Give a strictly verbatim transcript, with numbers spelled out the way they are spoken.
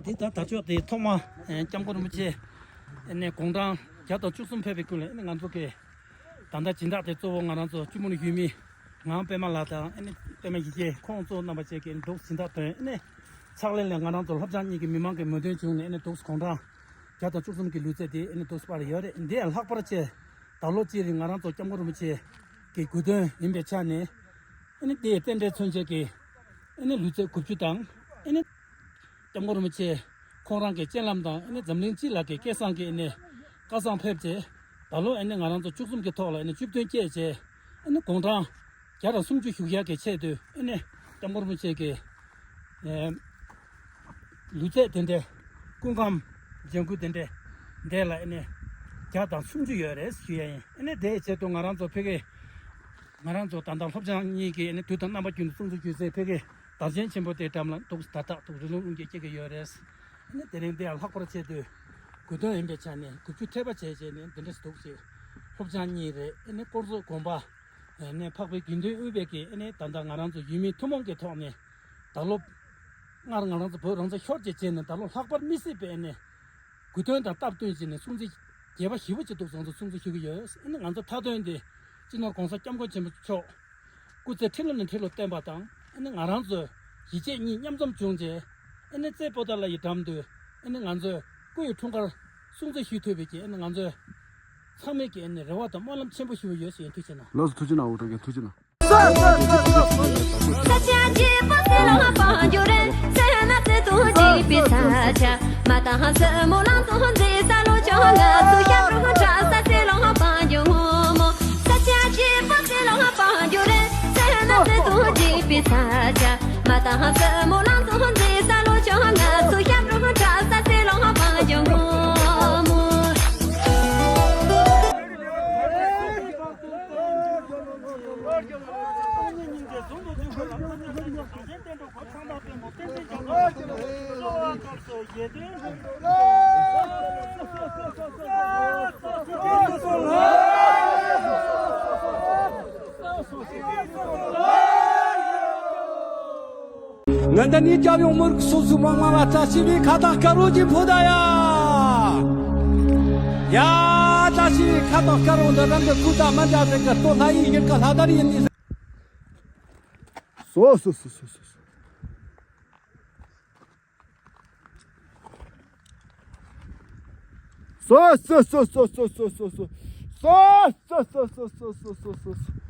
འདི་ད་དར་ལྕོག་དེ་ཐོག་མ་ཨེ་སྐྱབས་མགོན་རིན་པོ་ཆེ་ཨེ་ནས་དགུང་གྲངས་བརྒྱ་དང་བཅུ་གསུམ་ཕེབས་པའི་སྐུ་ལ་ཨེ་ནས་ང་ཚོ་གི་ད་ལྟ་སྦྱིན་བདག་དེ་གཙོ་བོ་ང་རང་ཚོ་བཅུད་མུར་ཡུལ་མི་ངག་དབང་པདྨ་ལགས་དང་ཨེ་ནས་པདྨ་ཡེ་ཤེས་ཁོང་ཚོ་རྣམ་པ་བཅས་ཀྱིས་འདུག་སྦྱིན་བདག་དོན་ཨེ་ནས་ཕྱག་ལེན་ལས་ང་རང་ཚོ་ལྷོ་བྱང་གཉིས་ཀྱི་མི་མང་གི་མོས་མཐུན་བྱུང་ནས་ཨེ་ནས་འདུག་དགུང་གྲངས་བརྒྱ་དང་བཅུ་གསུམ་གྱི་ལུས་ཚད་དེ་ཨེ་ནས་འདུག་སྤར་ཡོད་རེད། འདི་ཡང་ལྷག་པར་ཆེ་ད་ལོ་གཅིག་རིང་ང་རང་ཚོ་སྐྱབས་མགོན་རིན་པོ་ཆེ་གི་དགུང་སྟོན་ཡིན་པའི་ཆ་ནས་ཨེ་ནས་དེའི་རྟེན་འབྲེལ་མཚོན་བྱེད་ཀྱི་ཨེ་ནས་ལུས་ཚད་དགུ་བཅུ་དང་ཨེ་ནས་སྐྱབས་མགོན་རིན་པོ་ཆེ་ཁོང་རང་གི་སྤྱན་ལམ་དང་ཨེ་ནས་འཛམ་གླིང་སྤྱི་ལ་གི་སྐལ་བཟང་གི་ཨེ་ནས་བཀའ་བཟང་ཕེབས་རྗེས་ད་ལོ་ཨེ་ནས་ང་རང་ཚོ་བཅུ་གསུམ་གྱི་ཐོག་ལ་ཨེ་ནས་བཅུ་བདུན་བསྐྱེད་རྗེས་ཨེ་ནས་དགུང་གྲངས་བརྒྱ་དང་སུམ་ཅུ་བཞུགས་ཡག་གི་ཆེད་དུ་ཨེ་ནས་སྐྱབས་མགོན་རིན་པོ་ཆེ་གི་ཨེ་ལུས་ཚད་དེ་འདྲའི་སྐུ་ཁམས་ལྗང་ཁུ་དེ་འདྲའི་འདྲ་ལ་ཨེ་ནས་བརྒྱ་དང་སུམ་ཅུ་ཡོད་རེད་ཞུ་ཡ་ཡིན། ཨེ་ནས་དེའི་ཆེད་དུ་ང་རང་ཚོ་ཕ་གི་ང་རང་ཚོ་ད་ལྟ་ལྷོ་བྱང་གཉིས་ཀྱི་ཨེ་ནས་དུས་དང་རྣམ་པ་ཀུན་ཏུ་སྲུང་བརྩི་ཞུ་སའི་ཕ་གི་དར་ཆེན་ཆེན་པོ་དེའི་འགྲམ་ལ་འདུག་ད་ལྟ་འདུག་རི་ལུང་རླུང་རྒྱས་སྐྱེ་གི་ཡོད་རེད། ཨེ་ནས་དེ་རིང་འདི་ཡང་ལྷག་པར་ཆེད་དུ་དགུང་སྟོན་ཡིན་པའི་ཆ་ནས་དགུ་བཅུ་ཐེ་བ་བྱས་བྱས་ནས་འདི་འདྲ་འདུག་ཅེས་ལྷོ་བྱང་གཉིས་རེད། ཨེ་ནས་དཀོར་མཛོད་དགོན་པ་ཨེ་ནས་འཕགས་པའི་དགེ་འདུན་དབུས་པའི་གི་ཨེ་ནས་ད་ལྟ་ང་རང་ཚོ་ཡུལ་མི་ཐུན་མོང་གི་ཐོག་ནས་ད་ལོ་སྔར་ང་རང་ཚོ་བོད་རང་བཙན་ཤོར་རྗེས་བྱས་ནས་ད་ལོ་ལྷག་པར་མི་སྲིད་པའི་ཨེ་ནས་དགུང་སྟོན་དང་སྟབས་བསྟུན་བྱས་ནས་སྲུང་བརྩི་རྒྱས་པ་ཞེ་པོ་ཅིག་འདུག་བཟང་ཚོ་སྲུང་བརྩི་ཞུ་གི་ཡོད། ཨེ་ནས་ང་ཚོ་མཐའ་དོན་དེ་སྤྱི་ནོར་༸གོང་ས་༸སྐྱབས་མགོན་ཆེན་པོ་མཆོག་སྐུ་ཚེ་ཁྲི་ལོ་ནས་ཁྲི་ལོ་བརྟན་པ་དང་ཨེ་ནས་ང་རང་ཚོ་གཞིས་བྱེས་གཉིས་མཉམ་འཛོམས་བྱུང་རྗེས་ཨེ་ནས་རྩེ་པོ་ཏཱ་ལ་ཡི་འགྲམ་དུ་ཨེ་ནས་ང་ཚོས་སྐུ་ཡི་འཁྲུངས་སྐར་སྲུང་བརྩི་ཞུ་ཐུབ་པའི་གི་ཨེ་ནས་ང་ཚོས་ཚང་མས་ཀྱི་ཨེ་ནས་རེ་བ་དང་སྨོན་ལམ་ཆེན་པོ་ཞུ་གི་ཡོད་ཟེར་ཐུགས་རྗེ་གནང་། ལགས་སོ། ཐུགས་རྗེ་གནང་། འོ་ད་ག་ཐུགས་རྗེ་གནང་། ང་འདི་ནས་སྐྱབས་ཡོང་མི་རིགས་སོ་སོའི་མི་དམངས་ལ་བཀྲ་ཤིས་པའི་ཁ་བཏགས་དཀར་པོ་ཅིག་ཕུལ་ད་ཡ། ཡ། བཀྲ་ཤིས་པའི་ཁ་བཏགས་དཀར་པོ་འདི་རང་གི་སྐུ་དང་མི་འདྲ་བའི་གི་སྟོད་ལྷ་ཡི་ཡུལ་གི་ལྷ་དར་ཡིན་ནི། སོ་སོ་སོ་སོ་སོ། སོ་སོ་སོ་སོ་སོ་སོ་སོ། སོ་སོ་སོ་སོ་སོ་སོ་སོ།